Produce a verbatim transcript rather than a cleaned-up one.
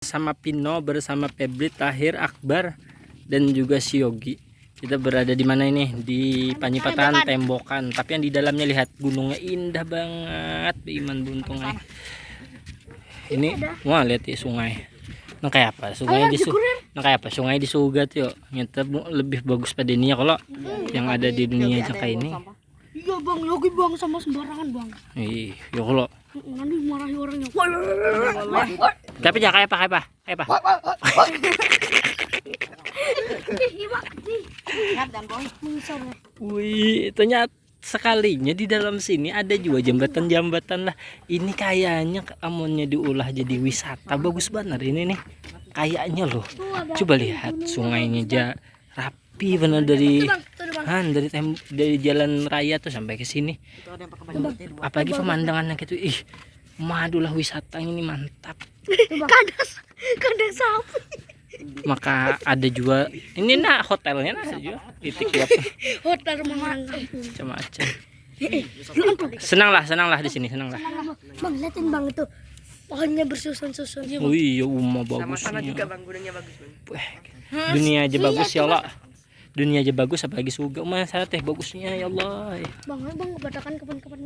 Bersama Pino, bersama Febri, Tahir, Akbar, dan juga si Yogi. Kita berada di mana ini? Di Panyipatan, Tembokan. Tembokan. Tapi yang di dalamnya, lihat, gunungnya indah banget, beiman buntung ai. Ini, wah, lihat ya sungai. Nah, kayak apa? Sungai di su-, nah, kayak apa? Sungai di Sugat yuk. Nyata lebih bagus pada ini ya kalau yang ada di dunia aja kayak ini. Iya, Bang, Yogi, Bang, sama sembarangan, Bang. Ih, ya kalau. Nanti marahi orangnya. Woi, woi, woi, woi, woi. Tapi ya kayak apa, kayak apa? Kayak apa? Ingat dan, Boy. Menyesal. Wih, ternyata sekalinya di dalam sini ada juga jambatan-jambatan lah. Ini kayaknya amunnya diulah jadi wisata, bagus banget ini nih. Kayaknya loh. Coba lihat sungainya aja rapi bener dari, han, dari tem-, dari jalan raya tuh sampai ke sini. Apalagi pemandangannya gitu, ih, madulah, wisata ini mantap. Kandang, kandang sapi. Maka ada juga ini, nah, hotelnya, nah, juga. Titik ya. Hotel Menang Kampung. Sama aja. Senang lah, senang lah di sini, senang lah. Bang, liatin, Bang, itu pohonnya bersusun-susun. Oh iya, uma bagusnya. Sama juga, Bang, gunungnya bagus, Bang. Weh, dunia aja bagus ya Allah. Dunia aja bagus, apalagi surga. Uma sana teh bagusnya ya Allah. Bang, Bang, kebatakan kapan-kapan.